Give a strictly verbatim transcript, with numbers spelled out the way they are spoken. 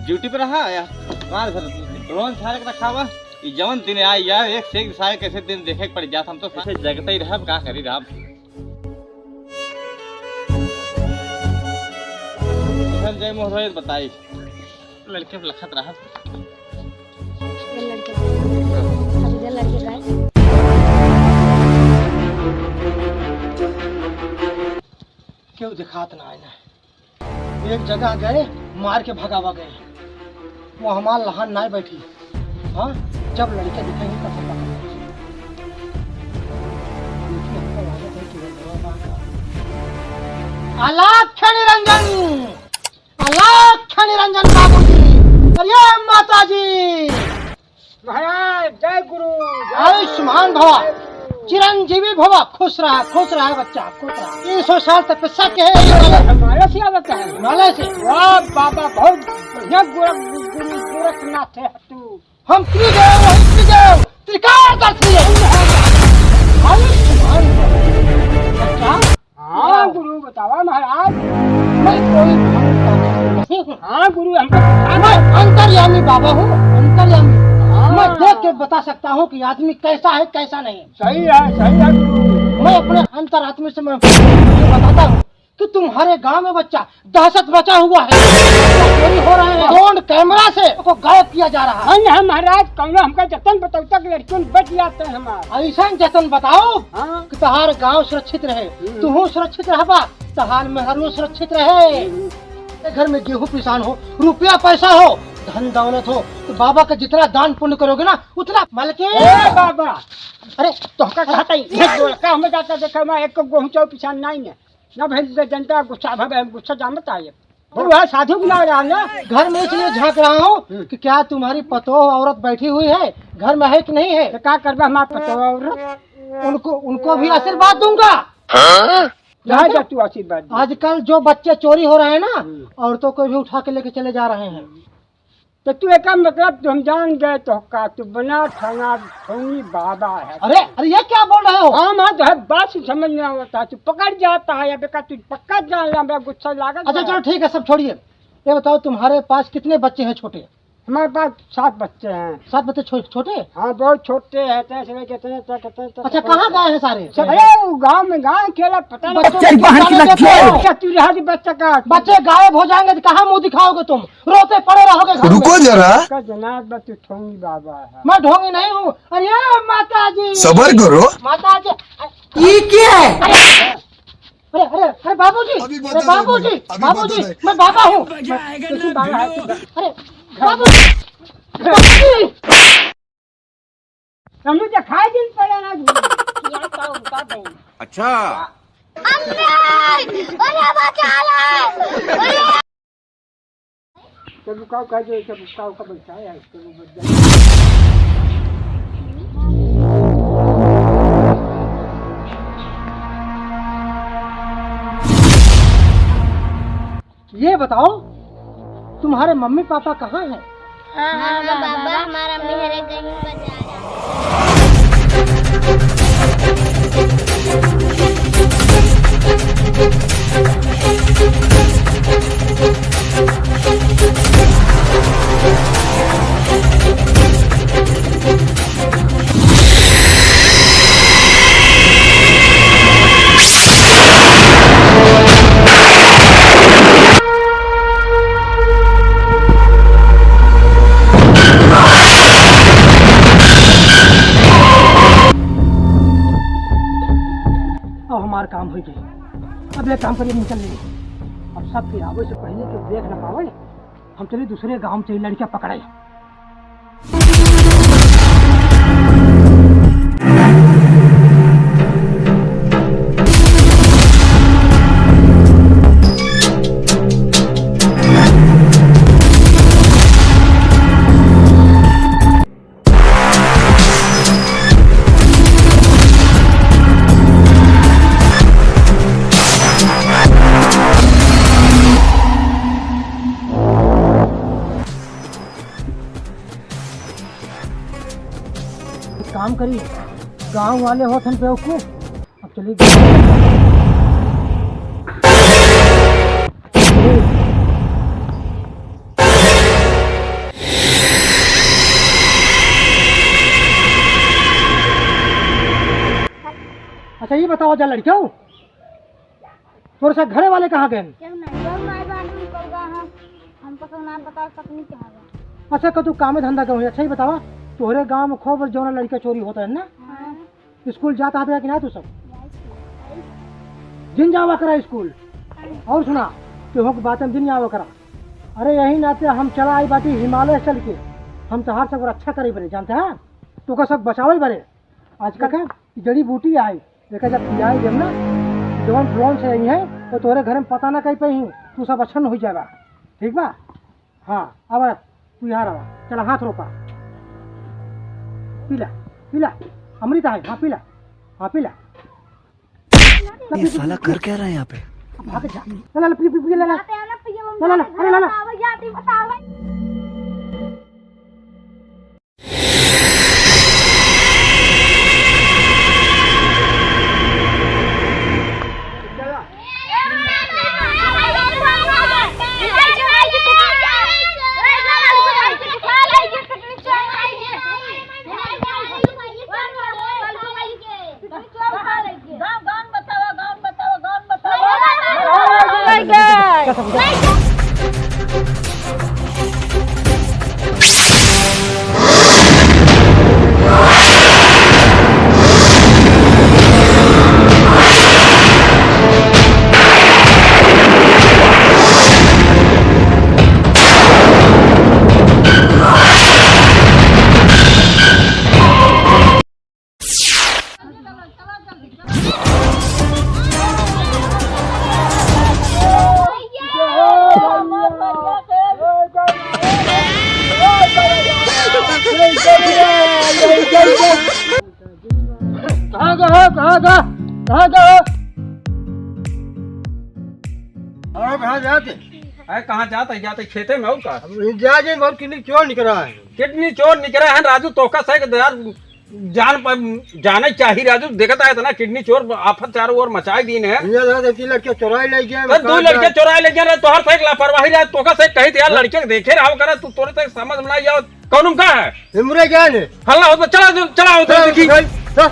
ड्यूटी पे रहा या रात भर ड्रोन झाड़ के रखा हुआ। ई जवन दिन आई यार, एक से एक सारे कैसे दिन देखे के पड़ जात। हम तो कैसे जगते ही रहब, का करी रहब। चल जय मोहर बताई। लड़के पे लखत रहब। ये लड़के, अब इधर लड़के का है। क्यों दिखात ना आए ना? एक जगह गए, मार के भगावा गए। वो हमार लहान नाय बैठी। हाँ, जब लड़के दिखेंगे तब पता चलेगा। देखिए, हमको लागत है कि वो दवा मार का। अलख निरंजन, अलख निरंजन बाबूजी, अरे माता जी। महाराज, जय गुरु, जय आयुष्मान गुरु, भवा, जय गुरु। चिरंजीवी भवा, खुश रहा, खुश रहा बच्चा, खुश रहा। तीन सौ साल तपस्या के है ये वाले। हिमालय से आवत है। हिमालय से। वाह बाबा, बहुत बढ़िया गोरख-, गुरु गोरखनाथ है तू। हम त्रिदेव, हम त्रिदेव, त्रिकालदर्शी है। आयुष्मान भवा। बच्चा, हाँ गुरु, बतावा महाराज। मैं कोई भूत नहीं हूँ। हाँ गुरु, हमको बता दो। मैं अंतर्यामी बाबा हूँ, अंतर्यामी। हाँ। मैं देख के बता सकता हूँ कि आदमी कैसा है, कैसा नहीं। सही है, सही है गुरु। मैं अपने अंतरात्मा से मैं बताता हूँ कि तुम्हारे गांव में बच्चा दहशत मचा हुआ है, चोरी हो रहे हैं, ड्रोन कैमरा से उनको गायब किया जा रहा है। हाँ, हाँ महाराज, कौनो हमका जतन बतौता कि लड़कियों बच जाते हैं हमारे। ऐसा जतन बताओ हाँ। कि तहार गांव सुरक्षित रहे, हम्म। तुहूँ सुरक्षित रहबा, तहार मेहरुओ सुरक्षित रहे। हम्म। घर में गेहूं पिसान हो, रुपया पैसा हो, धन दौलत हो, तो बाबा का जितना दान पुण्य करोगे ना, उतना। मलकिन! ए बाबा! अरे, तोहका कहत हई, ये गोलका हमें जाता देखा, मैं एक गेहूं चाउर पिसान नहीं है। ना भाई, जनता गुस्सा भवे, हम गुस्सा जानत आए। तू है साधु बुला रहा ना? घर में इसलिए झांक रहा हूँ हम्म। कि क्या तुम्हारी पतोह औरत बैठी हुई है, घर में है कि नहीं है? तो का करबा हमार पतोह औरत? उनको, उनको भी आशीर्वाद दूंगा। हाँ? जा, जा तू आशीर्वाद दे। आजकल जो बच्चे चोरी हो रहे हैं ना, हम्म। औरतों को भी उठा के लेके चले जा रहे हैं। तो तू एका मतलब तो हम जान गए तो का तू बना खाना ढोंगी बाबा है। अरे, अरे, ये क्या बोल रहे हो? हाँ, हाँ, तो है बात ही समझ में आवता है। तू पकड़ जाता है, अब एका तू पक्का जान ले, हमरा गुस्सा लागत अच्छा, है। चलो ठीक है, सब छोड़िए। ये बताओ, तुम्हारे पास कितने बच्चे हैं छोटे? हमारे पास सात बच्चे हैं। सात बच्चे छो-, छोटे? हाँ, बहुत छोटे हैं, इतने से लेके इतने तक, इतने तक। अच्छा, कहाँ गए हैं सारे? सब अरे, वो गाँव में गाँव खेला, पता नहीं। बच्चे की बाहर की लड़की है। बच्चा तू रहा जी, बच्चा का। बच्चे गायब हो जाएंगे तो कहाँ मुँह दिखाओगे तुम? रोते पड़े रहोगे घर में। रुको जरा। का जनाब बा तू ढोंगी बाबा है। मैं ढोंगी नहीं हूँ। अरे माता जी। सबर करो। माता जी। ये क्या है? अरे, अरे, अरे, अरे बाबूजी, अभी अरे बताता हूँ, बाबूजी, अभी बाबूजी, बताता हूँ। मैं बाबा हूँ। मैं, तू बाबा है, तू बा-, अरे बाबूजी, बाबूजी। हमने दिखाई दिन पड़ा ना। क्या का उनका दे। अच्छा। अम्मे! अरे बचा ले! अरे! चलो, का, का, जो, चलो, का, का, बचा है, चलो, बच जाए। ये बताओ, तुम्हारे मम्मी पापा कहाँ हैं? हाँ, हाँ, हाँ, बाबा, बाबा, हमारा मेहरे कहीं बजा रहा है। अब हमार काम हो गई। अब एक काम करिए, निकल लिए। अब सबके आवे से पहले कि देख न पावे, हम चलिए दूसरे गांव में चलिए लड़कियां पकड़े। एक काम करिए, गांव वाले होत हन बेवकूफ। अब चलिए। अच्छा, ई बतावा जा लड़िकउ, तोरे सब घरे वाले कहाँ गएन? केहू नाहीं, केहू नाहीं बा, हम निकल गए हैं। हमको सब ना पता, सब नहीं कहाँ गए। अच्छा, का तू कामे धंधा गए? अच्छा, ई बतावा, तोहरे गाँव में खूब जौना लड़िका चोरी होत है ना? हाँ। स्कूल जात आत है कि ना तू सब? जिन जावा करा स्कूल। और सुना, तोहक बातें जिन आवा करा। अरे, यही नाते हम चला आई बाटी हिमालय से चल के, हम तोहार सब रक्षा करे बरे, जानते हैं? तोका सब बचावे बरे। आज का का जड़ी बूटी आई, एका जब पियाई देम ना, जवन ड्रोन से आई है, तो तोहरे घरे में पता ना कहीं पे ही, तू सब अच्छन हो जाएगा। ठीक बा? हाँ, अब तू यहाँ रहा, चला हाथ रोपा, पीला, पीला, अमृत है, हाँ पीला, हाँ पीला। ये साला कर क्या रहा है यहाँ पे? भाग जा, ला ला ला, पी पी पी, ला ला, ला ला, अरे ला ला। कहाँ गए हो? कहाँ गए? कहाँ गए हो? अरे, कहाँ जाते? अरे, कहाँ जाते? जाते खेते में हो का? अब जा जे, बहुत किडनी चोर निकला है। किडनी चोर निकला है, राजू, तोका से यार जान पर जाने चाहिए राजू, देखता है इतना किडनी चोर आफत चारों ओर मचाए दीन है। ये दादा, तीन लड़के चोराए ले गए, तो दो लड़के चोराए ले गए, तोहर से एक लापरवाही रहा, तोका से कही थे यार, लड़के के देखे रहो करा, तू तोरे से समझ में ना आओ, कौन उनका है? इमरे जान है। हल्ला होता, चला जो, चला होता, चला देखी। दिखाई, चल।